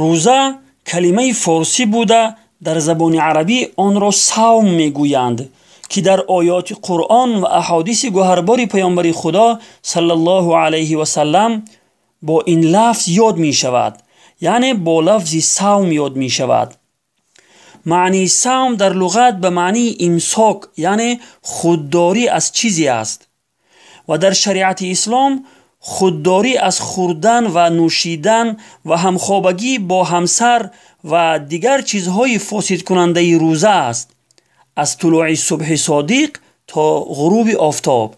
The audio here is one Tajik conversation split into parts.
Рӯза калимаи форсӣ буда, дар забони арабӣ онро савм мегӯянд, ки дар оёти Қуръон ва аҳодиси гӯҳарбори Паёмбари Худо саллаллоҳу алайҳи васаллам бо ин лафз ёд мешавад, яъне бо лафзи савм ёд мешавад. Маънии савм дар луғат ба маънии имсок, яъне худдорӣ аз чизе аст ва дар шариати ислом худдорӣ аз хӯрдан ва нӯшидан ва ҳамхобагӣ бо ҳамсар ва дигар чизҳои фосидкунандаи рӯза аст, аз тулӯи субҳи содиқ то ғуруби офтоб.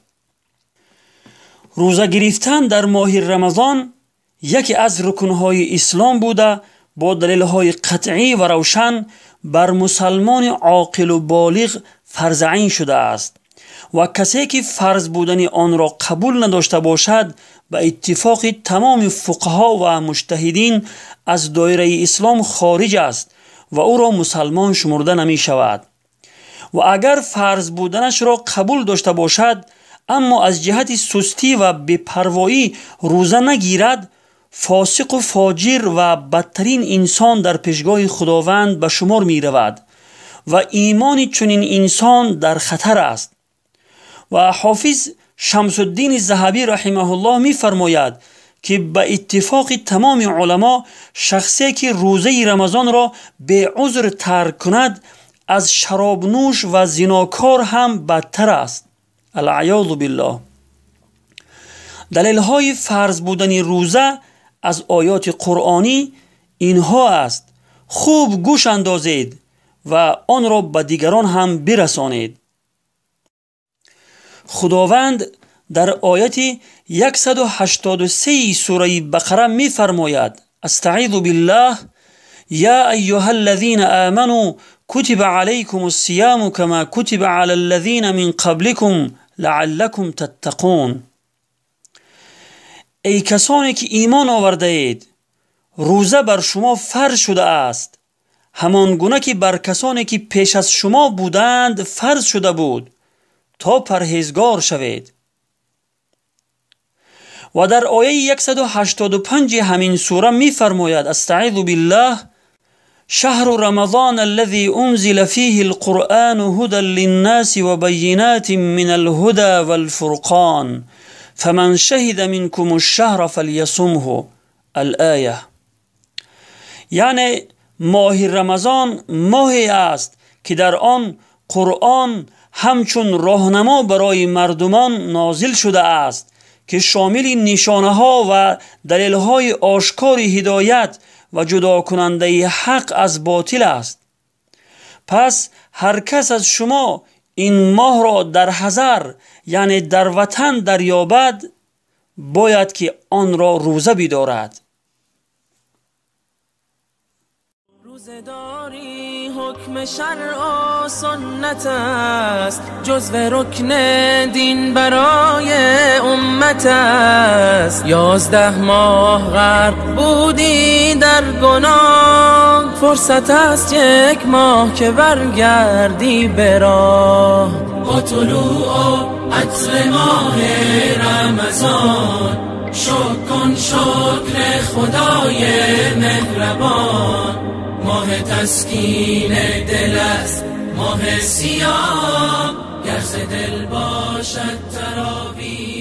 Рӯза гирифтан дар моҳи Рамазон яке аз рукнҳои ислом буда, бо далелҳои қатъӣ ва равшан бар мусалмони оқилу болиғ фарзи айн шудааст ва касе ки фарз будани онро қабул надошта бошад, ба иттифоқи тамоми фуқаҳо ва муҷтаҳидин аз доираи ислом хориҷ аст ва ӯро мусалмон шумурда намешавад. Ва агар фарз буданашро қабул дошта бошад, аммо аз ҷиҳати сустӣ ва бепарвоӣ рӯза нагирад, фосиқу фоҷир ва бадтарин инсон дар пешгоҳи Худованд ба шумор меравад ва имони чунин инсон дар хатар аст. Ва ҳофиз Шамсуддини Заҳабӣ раҳимаҳуллоҳ мефармояд, ки ба иттифоқи тамоми уламо шахсе ки рӯзаи Рамазонро беузр тарк кунад, аз шаробнӯш ва зинокор ҳам бадтар аст. Алъаёзу биллоҳ. Далелҳои фарз будани рӯза аз оёти қуръонӣ инҳо аст. Хуб гӯш андозед ва онро ба дигарон ҳам бирасонед. Худованд дар ояти 183 сураи Бақара мефармояд: астаъизу биллаҳ, я айюҳа аллазина аману кутиба алайкум ассияму кама кутиба ала аллазина мин қабликум лааллакум таттақун. Эй касоне ки имон овардаед, рӯза бар шумо фарз шудааст, ҳамон гуна ки бар касоне ки пеш аз шумо буданд фарз шуда буд, то парҳезгор шавед. Ва дар ояи 185 ҳамин сура мефармояд: астаъизу биллаҳ, шаҳру рамазон аллази унзила фиҳи алқуръану ҳудан линнаси ва байинатин мин алҳуда валфурқон фаман шаҳида минкум аш-шаҳра фалйасумҳу. Ал-оя. Яъне моҳи Рамазон моҳе аст, ки дар он Қуръон ҳамчун роҳнамо барои мардумон нозил шудааст, ки шомили нишонаҳо ва далелҳои ошкори ҳидоят ва ҷудокунандаи ҳақ аз ботил аст. Пас ҳар кас аз шумо ин моҳро дар ҳазар, яъне дар ватан дарёбад, бояд ки онро рӯза бидорад. Рӯзадорӣ ҳукми шаръ ва суннат аст, ҷузв рукни дин барои уммат аст. 11 моҳ ғарқ будӣ дар гуноҳ, фурсат аст як моҳ ки баргардӣ ба роҳ. Бо тулӯъ ва عطر моҳи Рамазон, шукр кун шукри Худои меҳрабон. ماه تسکین دل است ماه سیاه، گر ز دل باشد تراویح.